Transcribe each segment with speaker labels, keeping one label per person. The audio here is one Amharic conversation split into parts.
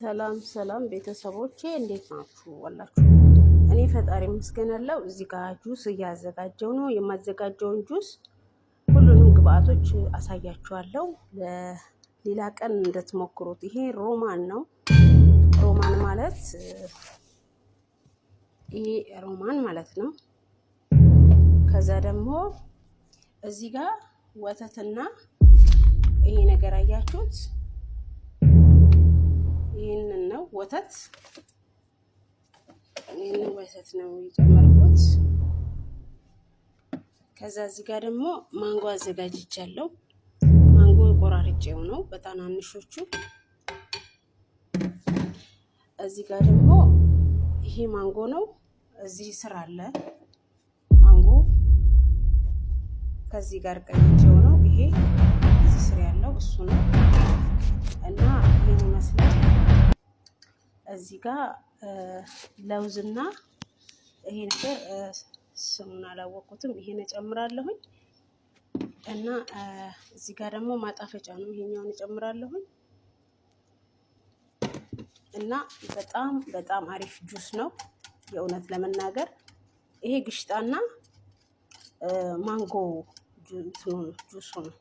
Speaker 1: ሰላም ሰላም ቤተሰቦቼ እንዴት ናችሁ? አላችሁ? እኔ ፈጣሪ ይመስገን አለው። እዚህ ጋር ጁስ እያዘጋጀው ነው። የማዘጋጀውን ጁስ ሁሉንም ግብአቶች አሳያችኋለሁ፣ ለሌላ ቀን እንድትሞክሩት። ይሄ ሮማን ነው። ሮማን ማለት ይሄ ሮማን ማለት ነው። ከዛ ደግሞ እዚህ ጋር ወተትና ይሄ ነገር አያችሁት? ይህንን ነው ወተት፣ ይህንን ወተት ነው የጨመርኩት። ከዛ እዚህ ጋር ደግሞ ማንጎ አዘጋጅቻለሁ። ማንጎ ቆራርጬው ነው በታናንሾቹ። እዚህ ጋር ደግሞ ይሄ ማንጎ ነው። እዚህ ስር አለ ማንጎ ከዚህ ጋር ቀይቼው ነው። ይሄ እዚህ ስር ያለው እሱ ነው እና ይህን ይመስላል። እዚህ ጋር ለውዝና ይሄ ነገር ስሙን አላወቅኩትም። ይሄን እጨምራለሁኝ እና እዚህ ጋር ደግሞ ማጣፈጫ ነው። ይሄኛውን እጨምራለሁኝ እና በጣም በጣም አሪፍ ጁስ ነው የእውነት ለመናገር ይሄ ግሽጣና ማንጎ ጁሱ ነው።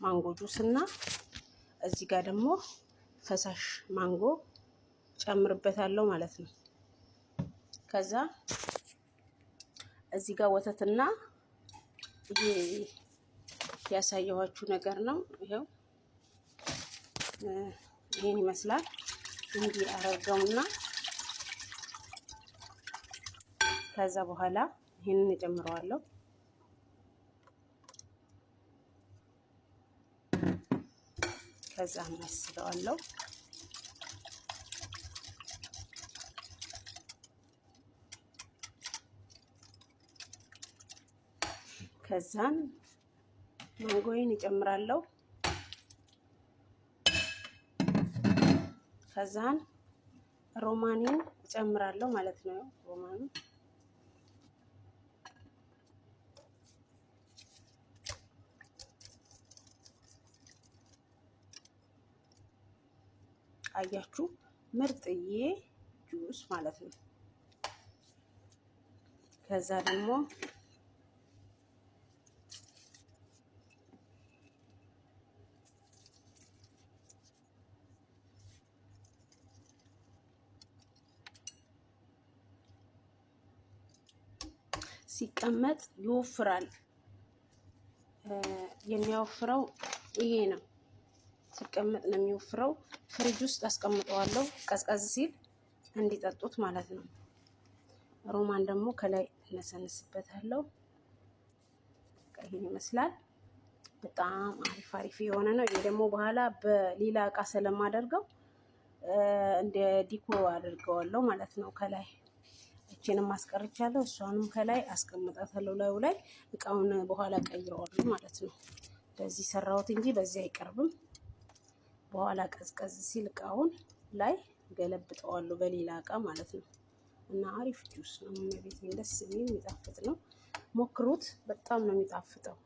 Speaker 1: ማንጎ ጁስ እና እዚህ ጋር ደግሞ ፈሳሽ ማንጎ ጨምርበታለሁ ማለት ነው። ከዛ እዚህ ጋር ወተትና ይሄ ያሳየኋችሁ ነገር ነው። ይሄው ይሄን ይመስላል። እንዲህ አረገውና ከዛ በኋላ ይሄንን እጨምረዋለሁ። ከዛ መስለዋለሁ። ከዛን ማንጎዬን እጨምራለሁ። ከዛን ሮማኔን እጨምራለሁ ማለት ነው። ሮማኑ አያችሁ፣ ምርጥዬ ጁስ ማለት ነው። ከዛ ደግሞ ሲቀመጥ ይወፍራል። የሚያወፍረው ይሄ ነው። ሲቀመጥ ነው የሚወፍረው። ፍሪጅ ውስጥ አስቀምጠዋለሁ ቀዝቀዝ ሲል እንዲጠጡት ማለት ነው። ሮማን ደግሞ ከላይ እነሰንስበታለሁ። ይሄን ይመስላል። በጣም አሪፍ አሪፍ የሆነ ነው። ይሄ ደግሞ በኋላ በሌላ እቃ ስለማደርገው እንደ decor አድርገዋለሁ ማለት ነው ከላይ እችንም አስቀርቻለሁ። እሷንም ከላይ አስቀምጣታለሁ ላዩ ላይ እቃውን በኋላ ቀይረዋለሁ ማለት ነው። በዚህ ሰራሁት እንጂ በዚህ አይቀርብም። በኋላ ቀዝቀዝ ሲል እቃውን ላይ ገለብጠዋለሁ በሌላ እቃ ማለት ነው። እና አሪፍ ጁስ ነው። ቤቴን ደስ የሚል የሚጣፍጥ ነው። ሞክሩት። በጣም ነው የሚጣፍጠው።